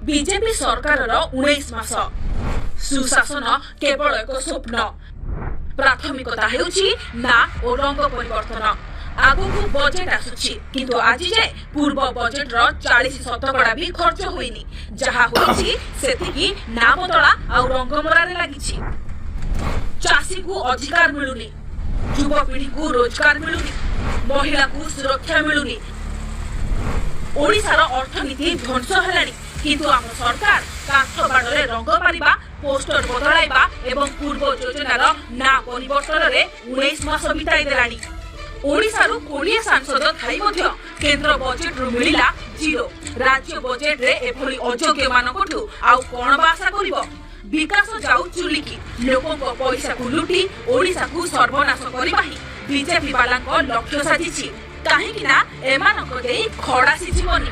BJP ସରକାରର 19 ମାସ ସୁଶାସନ କେବଳ ଏକ ସ୍ୱପ୍ନ। ପ୍ରାଥମିକତା ହେଉଛି ନା ଓ ରଙ୍ଗ ପରିବର୍ତ୍ତନ। ଆଗକୁ ବଜେଟ୍ ଆସୁଛି, କିନ୍ତୁ ଆଜି ଯାଏ ପୂର୍ବ ବଜେଟର 40 ଶତକଡ଼ା ବି ଖର୍ଚ୍ଚ ହୋଇନି। ଯାହା ହୋଇଛି ସେତିକି ନା ବଦଳା ଆଉ ରଙ୍ଗମରାରେ ଲାଗିଛି। ଚାଷୀଙ୍କୁ ଅଧିକାର ମିଳୁନି, ଯୁବପିଢ଼ିକୁ ରୋଜଗାର ମିଳୁନି, ମହିଳାଙ୍କୁ ସୁରକ୍ଷା ମିଳୁନି। ଓଡ଼ିଶାର ଅର୍ଥନୀତି ଧ୍ୱଂସ ହେଲାଣି, କିନ୍ତୁ ଆମ ସରକାର କାନ୍ଥ ବାଡ଼ରେ ରଙ୍ଗ ମାରିବା, ପୋଷ୍ଟର ବଦଳାଇବା ଏବଂ ପୂର୍ବ ଯୋଜନାର ନାଁ ପରିବର୍ତ୍ତନରେ 19 ମାସ ବିତାଇ ଦେଲାଣି। ଓଡ଼ିଶାରୁ 20 ସାଂସଦ ଥାଇ ମଧ୍ୟ କେନ୍ଦ୍ର ବଜେଟରୁ ମିଳିଲା ଜିରୋ। ରାଜ୍ୟ ବଜେଟରେ ଏଭଳି ଅଯୋଗ୍ୟମାନଙ୍କଠୁ ଆଉ କଣ ବା ଆଶା କରିବ? ବିକାଶ ଯାଉ ଚୁଲିକି। ଲୋକଙ୍କ ପଇସାକୁ ଲୁଟି ଓଡ଼ିଶାକୁ ସର୍ବନାଶ କରିବା ହିଁ ବିଜେପି ବାଲାଙ୍କ ଲକ୍ଷ୍ୟ ସାଜିଛି, କାହିଁକି ନା ଏମାନଙ୍କ ଦେଇ ଖଡ଼ା ସିଝିବନି।